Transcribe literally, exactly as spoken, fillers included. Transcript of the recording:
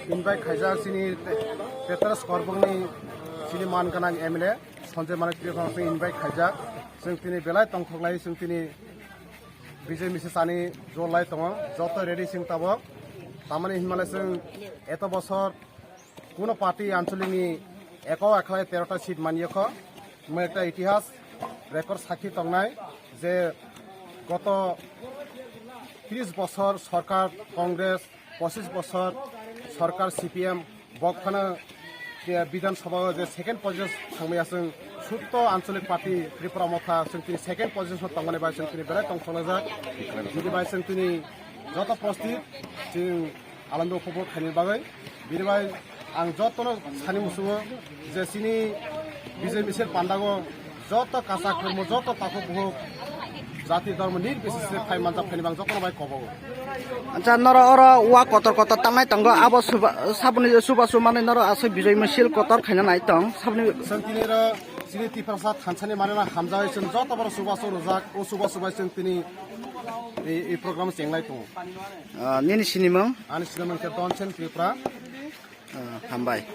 Invite khaijak chini Petros Korbokni chini man ganang M L A Sanjay Manik Tripura chwng invite khaijak. Chwng tini belai tongthoknai, chwng tini Bijay misil sani jol lai tongo, joto ready chwng tabok. Tamani hinmale chwng eto bosor kuno party ancholikni eko ekhlai terota seat maniyokho. Mo ekta itihas record sakhi tongnai je goto tris bosor sorkar Congress, pochis bosor sorkar C P M, bok phano je Bidhan Sabha o je second position thangmaya chwng sutto ancholik party Tripura Motha chwng tini second position o tongmani bai chwng tini belai tongthoknajak. Bini bai chwng tini joto prostit chwng alando upobhog khaini bagwi. Bini bai ang jotono sani musugo je chini Bijay misil pandago joto kasak kwrwngmo, joto takhuk bukhuk jati dhormo nirbichese phai manjak phaini bang jotono bai kobogo. Acha, noro oro wa kotor kotor tangnai tongo, abo suba-, saboni subasu manwi noro aswk Bijay misil kotor khaina nai tong saboni. Chwng tini ro chini Tiprasa thansani manwi hamjagwi chwng joto borok subasu rwjak, o subasu bai chwng tini ei, ei program chenglai tongo. Ah, nini sinimung? Ani sinimung khe Donsen Tripura. Ah, hambai.